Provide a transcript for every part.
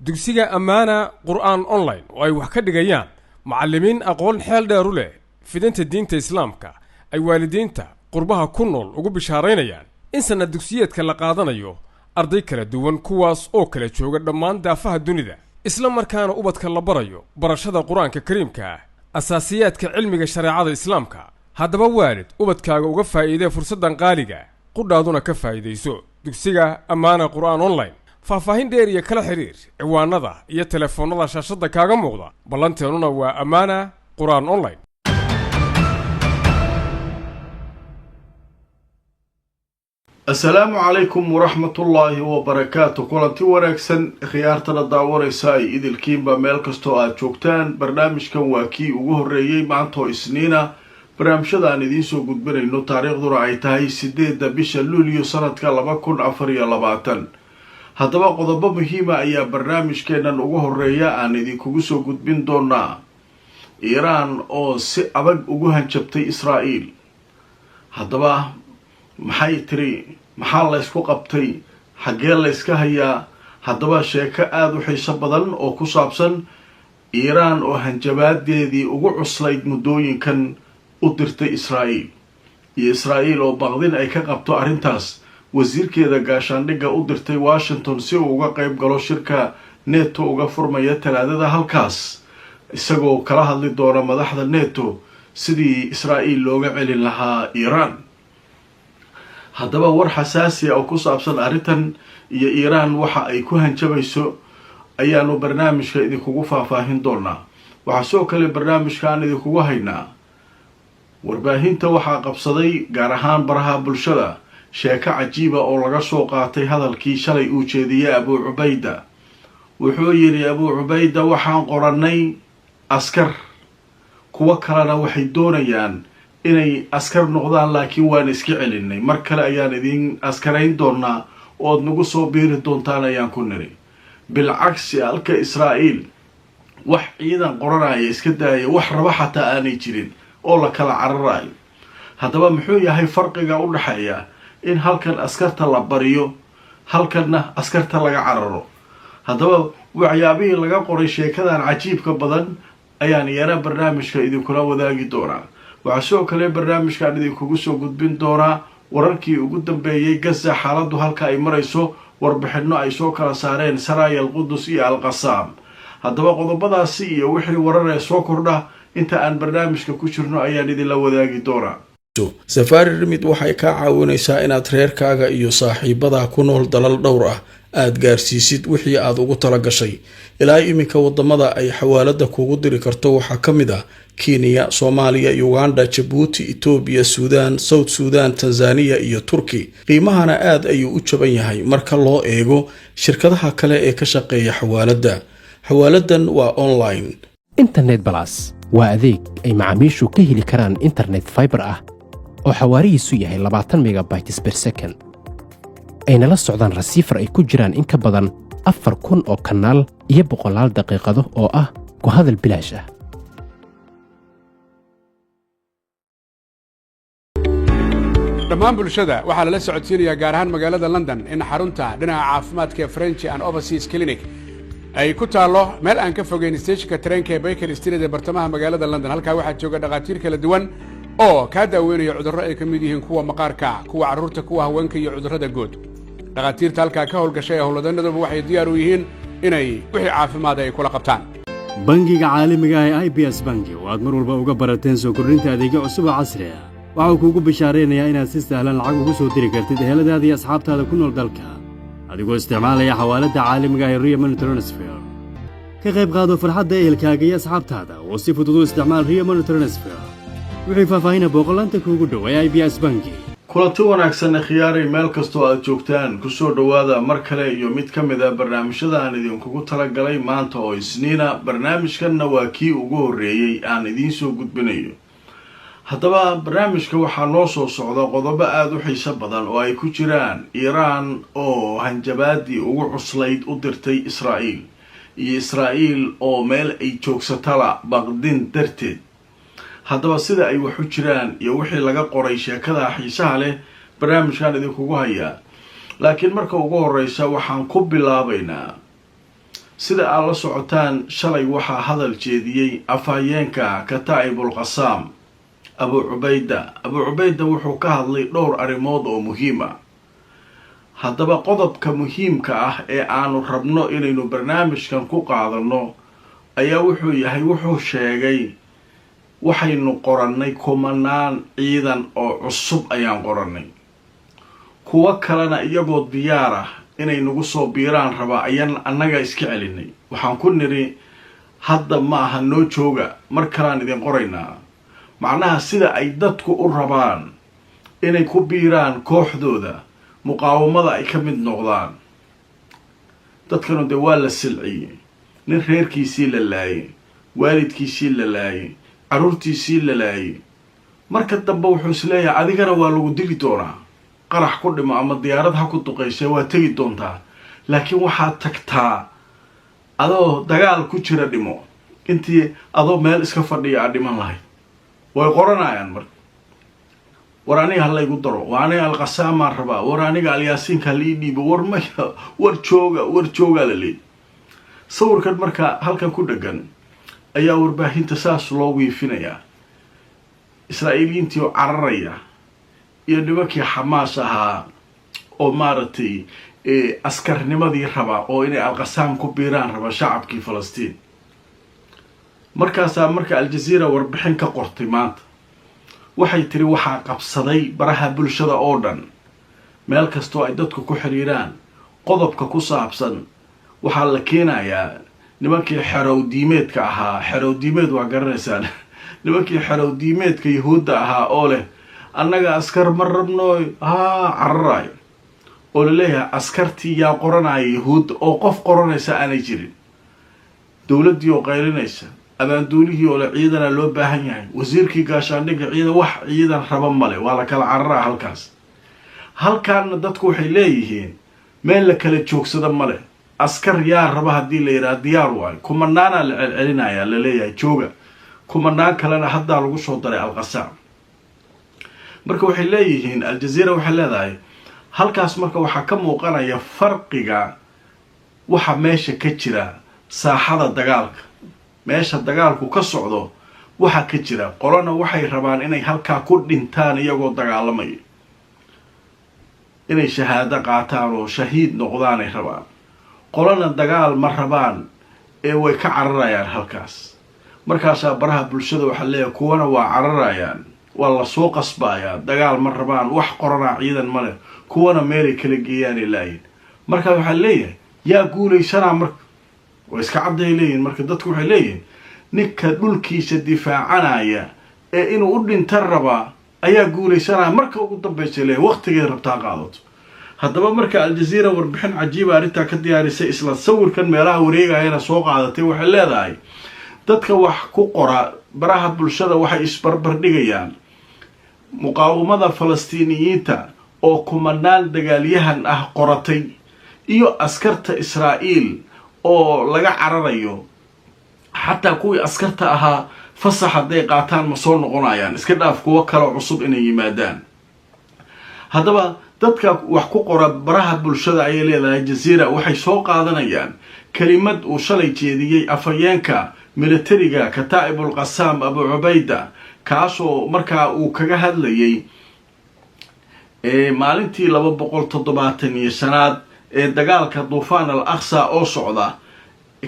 Dugsiga Ammaana Qur'aan Online oo ay wax ka dhigayaan macallimiin aqoon xeel dheer u leh fidinta diinta Islaamka, ay waalidiinta qurbaha ku nool ugu bishaaraynayaan in sanad dugsiyeedka la qaadanayo arday kala duwan, kuwaas oo kala jooga dhammaan daafaha dunida, isla markaana ubadka la barayo barashada Qur-aanka Kariimka ah, asaasiyaadka cilmiga shareecada Islaamka. Haddaba waalid, ubadkaaga uga faa'iidee fursaddan qaaliga, qudhaaduna ka faa'iidayso dugsiga Ammaana Qur'aan Online. Faahfaahin dheer iyo kala xidhiir ciwaanada iyo telefoonnada shaashadda kaaga muuqda. Ballanteennuna waa Ammaana Qur-aan Online. Asalaamu calaykum waraxmatullaahi wabarakaatu. Kulanti wanaagsan, khiyaartana daawanaysa ay idilkiinba meel kastoo aada joogtaan. Barnaamijkan waa kii ugu horreeyey maantoo Isniina barnaamijyada aan idiin soo gudbinayno, taariikhduna ay tahay 8-da bisha Luulyo sanadka 2024. Haddaba qodobo muhiima ayaa barnaamijkeennan ugu horeeya aan idinkugu soo gudbin doonaa. Iiraan oo si adag ugu hanjabtay Israa'iil, haddaba maxay tiri? Maxaa laysku qabtay? Xaggee layska hayaa? Haddaba sheeko aada u xiiso badan oo ku saabsan Iiraan oo hanjabaadeedii ugu cuslayd muddooyinkan u dirtay Israa'iil, iyo Israa'iil oo baqdin ay ka qabto arrintaas wasiirkeeda gaashaandhigga u dirtay Washington si uu uga qayb galo shirka NATO uga furmaya Talaadada halkaas, isagoo kala hadli doona madaxda NATO sidii Israa'iil looga celin lahaa Iiraan. Haddaba war xasaasi ah oo ku saabsan arrintan iyo Iiraan waxa ay ku hanjabayso ayaanu barnaamijka idinkugu faahfaahin doonaa. Waxaa sidoo kale barnaamijka aan idinkugu haynaa, warbaahinta waxaa qabsaday, gaar ahaan baraha bulshada, sheeko cajiiba oo laga soo qaatay hadalkii shalay uu jeediyey Abuu Cubayda. Wuxuu yidhi Abuu Cubayda: "Waxaan qorannay askar, kuwo kalena waxay doonayaan inay askar noqdaan, laakiin waan iska celinay. Mar kale ayaan idiin askarayn doonaa ood nagu soo biiri doontaan," ayaan ku niri. Bilcagsi, halka Israa'iil wax ciidan qoranaya iska daaya, wax raba xataa aanay jirin oo la kala cararayo. Haddaba muxuu yahay farqiga u dhexeeya in halkan askarta la bariyo, halkanna askarta laga cararo? Haddaba waxyaabihii laga qoray sheekadan cajiibka badan ayaan iyana barnaamijka idinkula wadaagi doonaa. Waxaa sidoo kale barnaamijkaan idinkugu soo gudbin doonaa wararkii ugu dambeeyey Gaza, xaaladdu halka ay marayso, warbixino ay soo kala saareen Saraya Alqudus iyo Alqasaam. Haddaba qodobadaasi iyo wixii warar ee soo kordha inta aan barnaamijka ku jirno ayaan idinla wadaagi doonaa. Safari Remit waxay kaa caawinaysaa inaad reerkaaga iyo saaxiibadaa ku nool dalal dhowr ah aad gaarsiisid wixii aad ugu tala gashay. Ilaa iminka wadamada ay xawaalada kugu diri karto waxaa ka mid ah Kenya, Soomaaliya, Uganda, Jabuuti, Itoobiya, Suudaan, South Suudan, Tanzaniya iyo Turki. Qiimahana aad ayuu u jaban yahay marka loo eego shirkadaha kale ee ka shaqeeya xawaaladda. Xawaaladan waa online. Internet Plus waa adeeg ay macaamiishu ka heli karaan internet fiber ah oo xawaarihiisu yahay 20 megabytes per second, ayna la socdaan receiver ay ku jiraan in ka badan 4000 oo kanaal iyo boqolaal daqiiqado oo ah ku hadal bilaash ah. Dhammaan bulshada waxaa lala socodsiinayaa, gaar ahaan magaalada London, in xarunta dhinaca caafimaadka ee French and Overseas Clinic ay ku taallo meel aan ka fogeyn steeshinka tareenka ee Baker Street ee bartamaha magaalada London. Halkaa waxaa jooga dhakhaatiir kala duwan oo kaa daaweynaya cudurro ay ka mid yihiin kuwa maqaarka, kuwa carruurta, kuwa haweenka iyo cudurrada guud. Dhakhaatiirta halkaa ka howlgashay ee howlwadanaduba waxay diyaar u yihiin inay wixii caafimaad ay kula qabtaan. Bangiga caalamiga ah ee IBS Bangi, oo aad mar walba uga barateen soo kordhinta adeegyo cusub oo casri ah, waxa uu kuugu bishaaraynayaa inaad si sahlan lacag ugu soo diri kartid eheladaada iyo asxaabtaada ku nool dalka, adigoo isticmaalaya xawaaladda caalamiga ah ee Ria Money Transfer. Ka qayb qaado farxadda ehelkaaga iyo asxaabtaada oo si fudud u isticmaal Ria Money Transfer. Wixii faahfaahina, booqolaanta kuugu dhow ee IBS Bangi. Kulanti wanaagsan, khiyaaray, meel kastoo aada joogtaan, kusoo dhowaada mar kale iyo mid ka mid a barnaamijyada aan idinkugu talagalay maanta oo Isniina. Barnaamijkanna waa kii ugu horreeyey aan idiin soo gudbinayo. Haddaba barnaamijka waxaa noo soo socda qodobo aada u xiiso badan oo ay ku jiraan Iiraan oo hanjabaadii ugu cuslayd u dirtay Israa'iil, iyo Israa'iil oo meel ay joogsatala baqdin darteed. Haddaba sida ay wax u jiraan iyo wixii laga qoray sheekada xiisaha leh barnaamijkan idinkugu hayaa. Laakiin marka ugu horeysa waxaan ku bilaabaynaa Sida aad la socotaan, shalay waxaa hadal jeediyey afhayeenka Kataa'ibul Qasaam, Abu Cubayda. Abu Cubayda wuxuu ka hadlay dhowr arrimood oo muhiim ah. Haddaba qodobka muhiimka ah ee aanu rabno inaynu barnaamijkan ku qaadanno ayaa wuxuu yahay, wuxuu sheegay waxaynu qorannay kumanaan ciidan oo cusub ayaan qorannay, kuwo kalena iyagoo diyaar ah inay nagu soo biiraan rabaa ayaan annaga iska celinay. Waxaan ku nidhi, hadda ma aha, noo jooga, mar kalaan idin qoraynaa. Macnaha sida ay dadku u rabaan inay ku biiraan kooxdooda muqaawamada, ay ka mid noqdaan dadkanu, dee waa la silciyey. Nin reerkiisii la laayay, waalidkiisii la laayay, carruurtiisii la laayay, marka dambe wuxuu isleeyahay adigana waa lagu dili doonaa, qarax ku dhimo ama diyaarad ha ku duqaysa, waa tegi doontaa, laakiin waxaad tagtaa adoo dagaal ku jira dhimo, intii adoo meel iska fadhiya aad dhiman lahayd. Way qoranayaan marka, war aniga ha laygu daro, war aniga Alqasaamaan rabaa, war aniga Alyaasiinka hala ii dhiibo, war maya, war jooga, war joogaa la leeyay. Sawirkan marka halkan ku dhegan ayaa warbaahinta saas loo wiifinayaa, Israa'iiliyiintii oo cararaya iyo nimankii Xamaas ahaa oo maaragtay askarnimadii raba oo inay Alqasaam ku biiraan raba, shacabkii Falastiin. Markaasaa marka Aljaziira warbixin ka qortay maanta. Waxay tiri waxaa qabsaday baraha bulshada oo dhan, meel kastoo ay dadku ku xiriiraan, qodobka ku saabsan waxaa la keenayaa nimankii xerowdiimeedka ahaa. Xerowdiimeed waa garanaysaan, nimankii xerowdiimeedka Yahuudda ahaa oo leh annaga askar ma rabnooy, haa, cararayo, oo laleeyahay askartii yaa qoranaya Yahuudda, oo qof qoranaysa aanay jirin, dowladdii oo qaylinaysa, abaanduulihii oo le ciidana loo baahan yahay, wasiirkii gaashaandhigga ciidan, wax ciidan raba male, waa la kala cararaa halkaas. Halkaana dadku waxay leeyihiin meel la kala joogsada male. Askar yaa raba haddii la yidhaha, diyaar waayo, kumanaanaa la celcelinayaa, laleeyahay jooga, kumanaan kalena haddaa lagu soo daray Alqasaam. Marka waxay leeyihiin, Aljaziira waxay leedahay, halkaas marka waxaa ka muuqanaya farqiga waxa meesha ka jira, saaxada dagaalka, meesha dagaalku ka socdo waxa ka jira. Qolana waxay rabaan inay halkaa ku dhintaan iyagoo dagaalamaya, inay shahaado qaataan oo shahiid noqdaanay rabaan. Qolana dagaal ma rabaan ee way ka cararayaan halkaas. Markaasaa baraha bulshada waxaa leeyahay kuwana waa cararayaan, waa lasoo qasbayaa, dagaal ma rabaan, wax qoranaa ciidan ma leh, kuwana meelay kala geeyaanay laayiin. Markaa waxaa leeyahay yaa guulaysanaa? Marka waa iska cadday leeyihin. Marka dadku waxay leeyihiin ninka dhulkiisa difaacanaya ee inuu u dhinta rabaa ayaa guulaysanaya marka ugu dambaysa, leeyahy waqtigeed rabtaa qaadato. Haddaba marka Aljaziira warbixin cajiiba arrintaa ka diyaarisay, isla sawirkan meelaha wareegayana soo qaadatay. Waxay leedahay dadka wax ku qora baraha bulshada waxay isbarbardhigayaan muqaawamada Falastiiniyiinta oo kumanaan dagaalyahan ah qoratay iyo askarta Israa'iil oo laga cararayo. Xataa kuwii askarta ahaa fasax hadday qaataan ma soo noqonayaan, iska dhaaf kuwo kaloo cusub inay yimaadaan. Haddaba dadka wax ku qora baraha bulshada, ayay leedahay Jaziira, waxay soo qaadanayaan kelimad uu shalay jeediyey afhayeenka militariga Kataa'ibul Qasaam, Abu Cubayda, kaasoo markaa uu kaga hadlayay maalintii 275aad ee dagaalka Duufaan al Aqsa oo socda,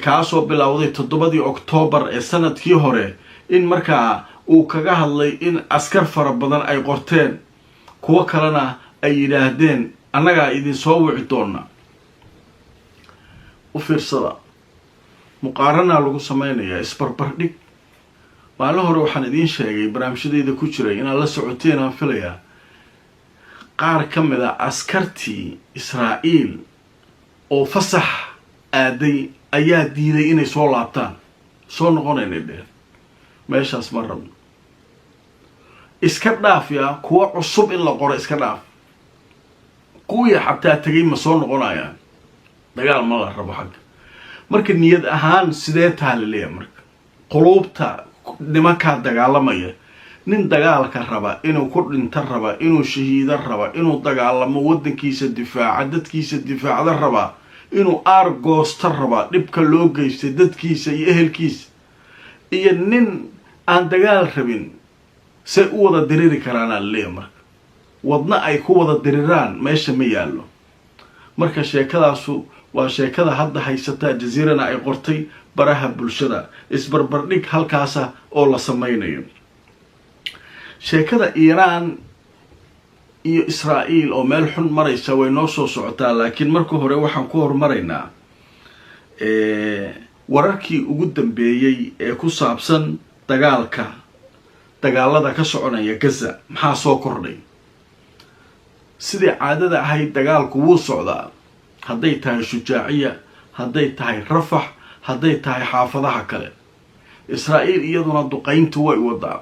kaasoo bilowday 7dii Oktoobar ee sanadkii hore, in markaa uu kaga hadlay in askar fara badan ay qorteen, kuwo kalena ay yidhaahdeen annagaa idinsoo wici doona. U fiirsada, muqaaranaa lagu sameynayaa, isbarbardhig. Maalin hore waxaan idiin sheegay barnaamijyadayda ku jiray inaad la socoteen aan filayaa, qaar ka mid a askartii Israa'iil oo fasax aaday ayaa diiday inay soo laabtaan. Soo noqonaynay dheheen, meeshaas ma rabno. Iska dhaaf yaa kuwo cusub in la qoro, iska dhaaf kuwii xataa tegay ma soo noqonayaan, dagaal ma la rabo xagga. Marka niyad ahaan sidee taa la leeyahay? Marka quluubta nimankaa dagaalamaya, nin dagaalka raba, inuu ku dhinto raba, inuu shahiido raba, inuu dagaalamo, waddankiisa difaaca, dadkiisa difaacda raba. Inuu aar goosta rabaa dhibka loo geystay dadkiisa iyo ehelkiisa, iyo nin aan dagaal rabin, say u wada diriri karaanaa laleeyahay. Marka wadna ay ku wada diriraan meesha ma yaallo. Marka sheekadaasu waa sheekada hadda haysata Jaziirana ay qortay baraha bulshada, isbarbardhig halkaasa oo la sameynayo sheekada Iiraan iyo Israa'iil oo meel xun maraysa way noo soo socotaa. Laakiin marka hore waxaan ku horumaraynaa wararkii ugu dambeeyey ee ku saabsan dagaalka, dagaalada ka soconaya Gaza. Maxaa soo kordhay? Sidii caadada ahayd, dagaalku wuu socdaa, hadday tahay Shujaaciya, hadday tahay Rafax, hadday tahay xaafadaha kale. Israa'iil iyaduna duqayntu way wadaa,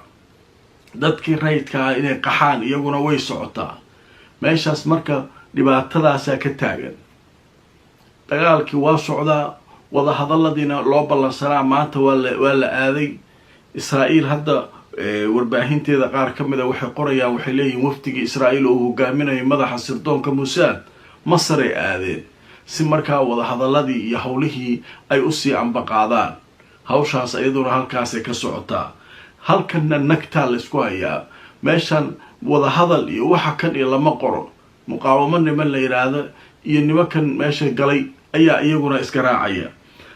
dadkii rayidka ah inay qaxaan iyaguna way socotaa meeshaas. Marka dhibaatadaasaa ka taagan. Dagaalkii waa socdaa, wadahadaladiina loo ballansanaa maanta waa la aaday. Israa'iil hadda warbaahinteeda qaar ka mid a waxay qorayaan, waxay leeyihiin wafdigii Israa'iil oo hogaaminayo madaxa sirdoonka Musaad Masaray aadeen, si markaa wadahadaladii iyo howlihii ay usii ambaqaadaan. Hawshaas iyaduna halkaasay ka socotaa. Halkanna nagtaa laysku hayaa. Meeshan wadahadal iyo waxa kan iyo lama qoro. Muqaawamo niman la yidhaahdo iyo nimankan meesha galay ayaa iyaguna iska raacaya.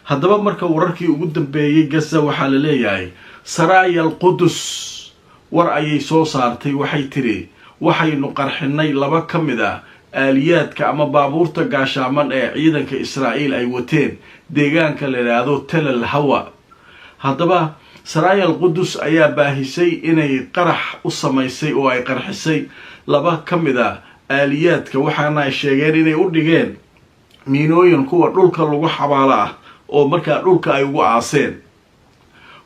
Haddaba marka wararkii ugu dambeeyey Gaza, waxaa la leeyahay Saraaya Alqudus war ayay soo saartay. Waxay tiri, waxaynu qarxinay laba ka mid ah aaliyaadka ama baabuurta gaashaaman ee ciidanka Israa'iil ay wateen deegaanka la yidhaahdo Telal Hawa. Haddaba Saraaya Alqudus ayaa baahisay inay qarax u samaysay oo ay qarxisay laba ka mid a aaliyaadka, waxaana ay sheegeen inay u dhigeen miinooyin kuwa dhulka lagu xabaalo ah oo markaa dhulka ay ugu aaseen.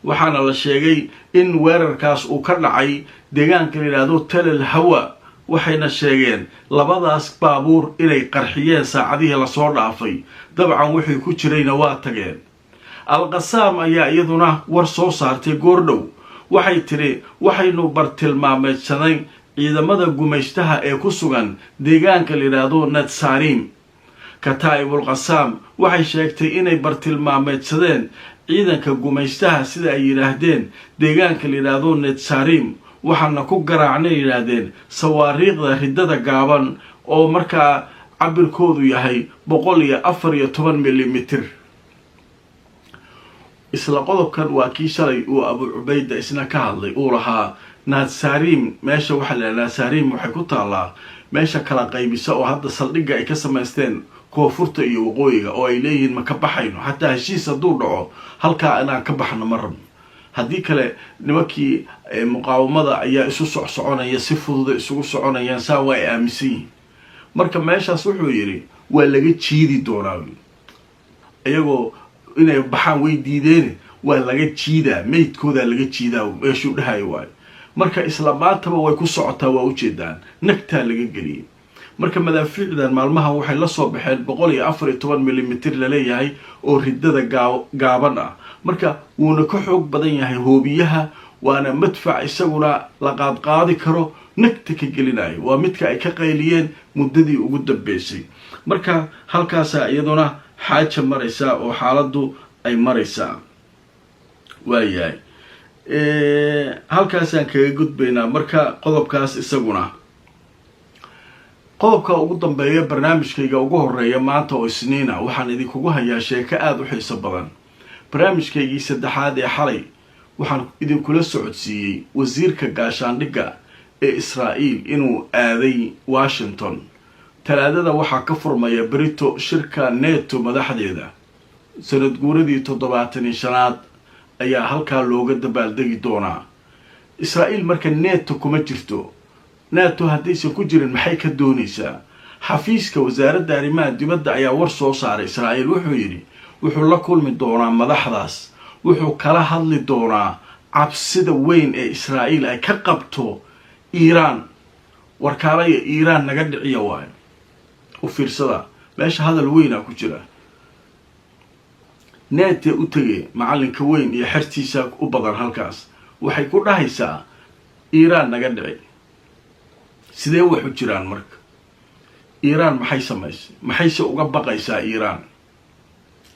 Waxaana la sheegay in weerarkaas uu ka dhacay deegaanka la yidhaahdo Telal Hawa, waxayna sheegeen labadaas baabuur inay qarxiyeen saacadihii lasoo dhaafay. Dabcan wixii ku jirayna waa tageen. Alqasaam ayaa iyaduna war soo saartay goordhow. Waxay tidhi, waxaynu bartilmaameedsanay ciidamada gumaystaha ee ku sugan deegaanka la yidhaahdo Natsaarim. Kataa'ibul Qasaam waxay sheegtay inay bartilmaameedsadeen ciidanka gumaystaha, sida ay yidhaahdeen, deegaanka la yidhaahdo Netsarim, waxaana ku garaacnay, yidhaahdeen, sawaariikhda riddada gaaban oo markaa cabirkoodu yahay 114 milimitir. Isla qodobkan waa kii shalay uu Abu Cubayda isna ka hadlay, uu lahaa Natsaarim. Meesha waxaa la Natsaarim waxay ku taallaa meesha kala qaybisa oo hadda saldhigga ay ka samaysteen koonfurta iyo waqooyiga, oo ay leeyihiin ma ka baxayno xataa heshiis hadduu dhaco, halkaa inaan ka baxno ma rabno. Haddii kale nimankii muqaawamada ayaa isu socsoconaya, si fududa isugu soconayaan, saa waa ay aaminsan yihiin. Marka meeshaas wuxuu yidhi waa laga jiidi doonaa, iyagoo inay baxaan way diideene, waa laga jiidaa, meydkoodaa laga jiidaa meeshuu dhahayo waayo. Marka isla maantaba way ku socotaa, waa ujeedaan, nagtaa laga geliyay. Marka madaafiicdan maalmahan waxay la soo baxeen 114 milimitir laleeyahay oo riddada gaaban ah. Marka wuuna ka xoog badan yahay hoobiyaha, waana madfac isaguna la qaadqaadi karo, nagta ka gelinayo. Waa midka ay ka qayliyeen muddadii ugu dambeysay. Marka halkaasaa iyaduna xaaja maraysaa oo xaaladdu ay maraysaa. Waayahay, halkaasaan kaga gudbaynaa. Marka qodobkaas isaguna, qodobka ugu dambeeya barnaamijkayga ugu horeeya maanta oo Isniina, waxaan idinkugu hayaa sheeko aada u xiiso badan. Barnaamijkaygii saddexaad ee xalay waxaan idinkula socodsiiyey wasiirka gaashaandhigga ee Israa'iil inuu aaday Washington. Talaadada waxaa ka furmaya berito shirka NATO madaxdeeda. Sanad guuradii 75aad ayaa halkaa looga dabaaldegi doonaa. Israa'iil marka NATO kuma jirto. NATO haddaysan ku jirin, maxay ka doonaysaa? Xafiiska wasaaradda arrimaha dibadda ayaa war soo saaray. Israa'iil wuxuu yidhi wuxuu la kulmi doonaa madaxdaas, wuxuu kala hadli doonaa cabsida weyn ee Israa'iil ay ka qabto Iiraan. Warkaalaya, Iiraan naga dhiciya waayo. U fiirsada, meesha hadal weynaa ku jira. NATO u tegay macallinka weyn iyo xertiisa u badan halkaas, waxay ku dhahaysaa Iiraan naga dhici. Sidee wax u jiraan? Marka Iiraan maxay samaysay? Maxayse uga baqaysaa Iiraan?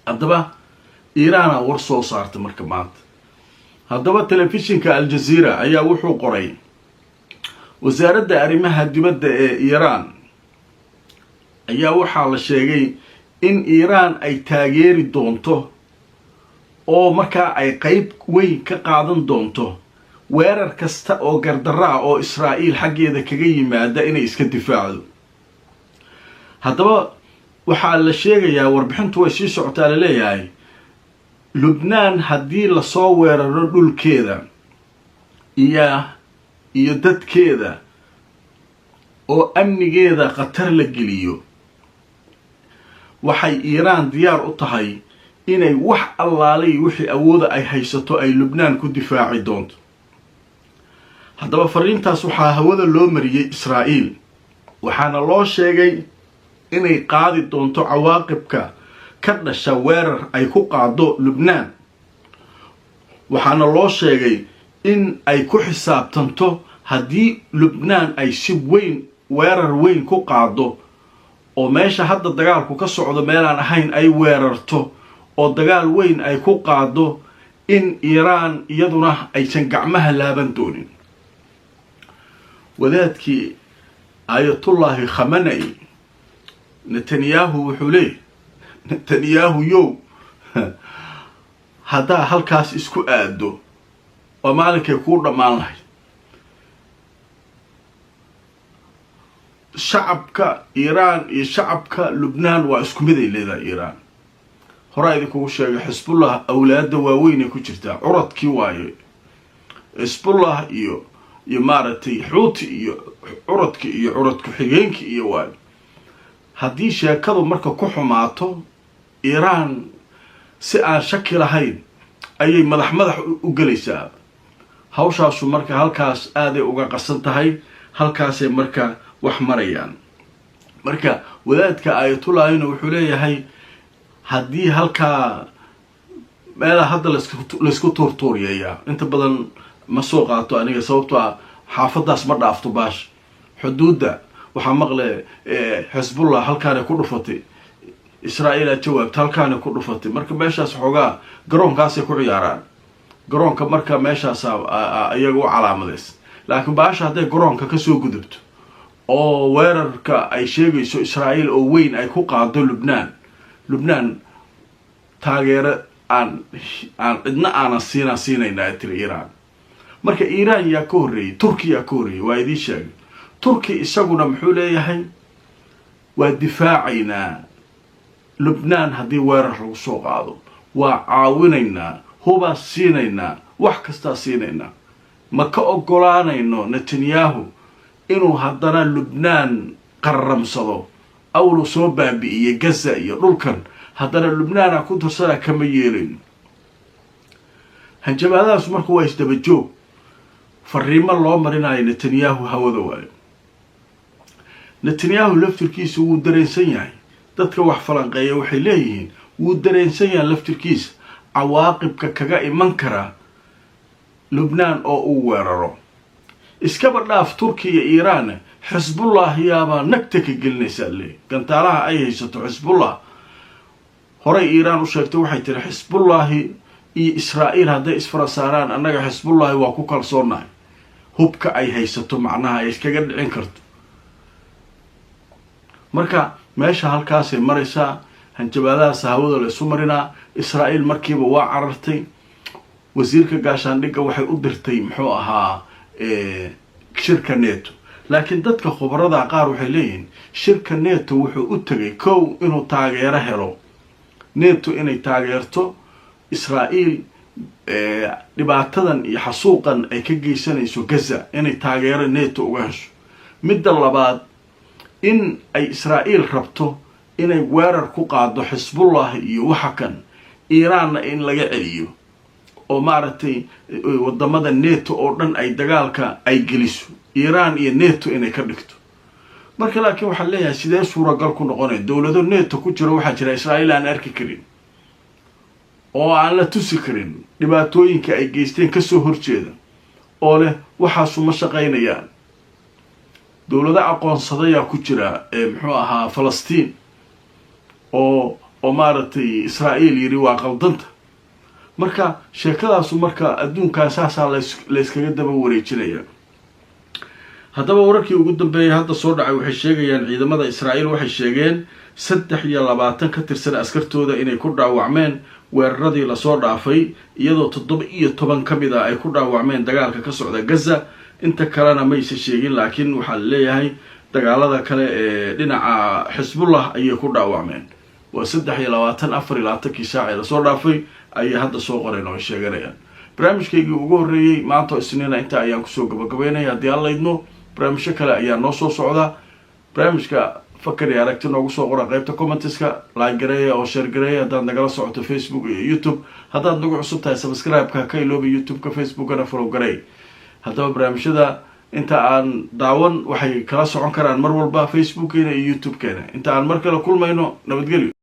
Haddaba Iiraana war soo saarta marka maanta. Haddaba telefishinka Al-Jazeera ayaa wuxuu qoray, wasaaradda arrimaha dibadda ee Iiraan ayaa waxaa la sheegay in Iiraan ay taageeri doonto oo markaa ay qeyb weyn ka qaadan doonto weerar kasta oo gardarro ah oo Israa'iil xaggeeda kaga yimaada inay iska difaacdo. Haddaba waxaa la sheegayaa, warbixintu way sii socotaa, laleeyahay Lubnaan haddii lasoo weeraro dhulkeeda iyo dadkeeda oo amnigeeda khatar la geliyo, waxay Iiraan diyaar u tahay inay wax allaalay wixii awooda ay haysato ay Lubnaan ku difaaci doonto. Haddaba fariintaas waxaa hawada loo mariyey Israa'iil, waxaana loo sheegay inay qaadi doonto cawaaqibka ka dhasha weerar ay ku qaado Lubnaan, waxaana loo sheegay in ay ku xisaabtanto haddii Lubnaan ay si weyn weerar weyn ku qaado oo meesha hadda dagaalku ka socdo meelaan ahayn ay weerarto oo dagaal weyn ay ku qaado, in Iiraan iyaduna aysan gacmaha laaban doonin. Wadaadkii Aayatullaahi Khamanai Netanyahu wuxuu leeyahy, Netanyahu yow, haddaa halkaas isku aado waa maalinkay kuu dhammaan lahayd. Shacabka Iiraan iyo shacabka Lubnaan waa isku mid ay leedahay Iiraan. Horaa idinkugu sheegay, Xisbullah awlaadda waaweyn ay ku jirtaa, curadkii waaye Xisbullah iyo maaragtay Xuuti iyo curadki iyo curad ku-xigeenki iyo waayo. Haddii sheekadu marka ku xumaato, Iiraan si aan shaki lahayn ayay madax madax u gelaysaa hawshaasu. Marka halkaas aaday uga qasan tahay, halkaasay marka wax marayaan. Marka wadaadka Aayatullahina wuxuu leeyahay, haddii halkaa meelaha hadda laysku tuurtuuriyayaa inta badan ma soo qaato aniga, sababtoo ah xaafadaas ma dhaafto baash xuduudda. Waxaa maqle Xisbullah halkaanay ku dhufatay, Israa'iil aad jawaabta halkaanay ku dhufatay. Marka meeshaas xoogaa garoonkaasay ku ciyaaraan, garoonka marka meeshaasa iyaga u calaamadays. Laakiin baasha hadday garoonka kasoo gudubto oo weerarka ay sheegayso Israa'iil oo weyn ay ku qaado Lubnaan, Lubnaan taageero aan cidna aanan siinaan siinaynaa, tiri Iiraan. Marka Iiraan yaa ka horreeyey? Turkiyaa ka horreeyey, waa idiin sheegay. Turki isaguna muxuu leeyahay? Waa difaacaynaa Lubnaan haddii weerar lagu soo qaado, waa caawinaynaa, hubaa siinaynaa, wax kastaa siinaynaa. Ma ka ogolaanayno Netanyahu inuu haddana Lubnaan qarramsado. Awlu soo baabi'iyey Gaza iyo dhulkan, haddana Lubnaana ku darsanaa, kama yeelayno. Hanjabaadahaasu marka waa isdaba joog, fariimo loo marinayo Netanyahu hawada waayo. Netanyahu laftirkiisa wuu dareensan yahay, dadka wax falanqeeya waxay leeyihiin wuu dareensan yahay laftirkiisa cawaaqibka kaga iman kara Lubnaan oo uu weeraro. Iskaba dhaaf Turkiya iyo Iiraan, Xisbullah yaabaa nagta ka gelinaysaa le gantaalaha ay haysato Xisbullah. Horey Iiraan u sheegtay, waxay tiri Xisbullaahi iyo Israa'iil hadday isfara saaraan, annaga Xisbullaahi waa ku kalsoonnahay, hubka ay haysato macnaha ay iskaga dhicin karto. Marka meesha halkaasay maraysaa, hanjabaadahaas hawada la isu marinaa. Israa'iil markiiba waa carartay, wasiirka gaashaandhigga waxay u dirtay muxuu ahaa shirka NATO. Laakiin dadka khubarada qaar waxay leeyihiin shirka NATO wuxuu u tegay kow inuu taageero helo, NATO inay taageerto Israa'iil dhibaatadan iyo xasuuqan ay ka geysanayso Gaza, inay taageero NATO uga hesho. Midda labaad, in ay Israa'iil rabto inay weerar ku qaado Xisbullah iyo waxa kan, Iiraanna in laga celiyo oo maaragtay wadamada NATO oo dhan ay dagaalka ay geliso, Iiraan iyo NATO inay ka dhigto. Marka laakiin waxaan leeyahay, sidee suuragal ku noqonaya? Dowlado NATO ku jiro waxaa jira Israa'iil aan arki karin oo aan la tusi karin dhibaatooyinka ay geysteen, kasoo horjeeda oo leh waxaasu ma shaqaynayaan. Dowlado aqoonsadayaa ku jira muxuu ahaa Falastiin oo Oo maaragtay Israa'iil yidhi waa qaldanta. Marka sheekadaasu marka adduunkaa saasaa layskaga daba wareejinaya. Haddaba wararkii ugu dambeeyay hadda soo dhacay waxay sheegayaan ciidamada Israa'iil waxay sheegeen 23 ka tirsan askartooda inay ku dhaawacmeen weeraradii lasoo dhaafay, iyadoo 17 ka mid ah ay ku dhaawacmeen dagaalka ka socda Gaza. Inta kalena mayse sheegin, laakiin waxaa la leeyahay dagaalada kale ee dhinaca Xisbullah ayay ku dhaawacmeen. Waa 23 24-kii saac ee lasoo dhaafay ayay hadda soo qoreen oo ay sheeganayaan. Barnaamijkaygii ugu horreeyey maanta oo Isniina intaa ayaan kusoo gabagabeynaya. Haddii Alla idmo, barnaamijyo kale ayaa noo soo socda. Barnaamijka fakar iyo aragti noogu soo qora qaybta comments-ka, like gareeya oo share gareeya haddaad nagala socoto Facebook iyo YouTube. Haddaad nagu cusub tahay, subscribe-ka ka ilooba YouTube-ka, Facebookana follow garey. Haddaba barnaamijyada inta aan daawan waxay kala socon karaan mar walba Facebookkeena iyo YouTube-keena. Inta aan mar kale kulmayno, nabadgelyo.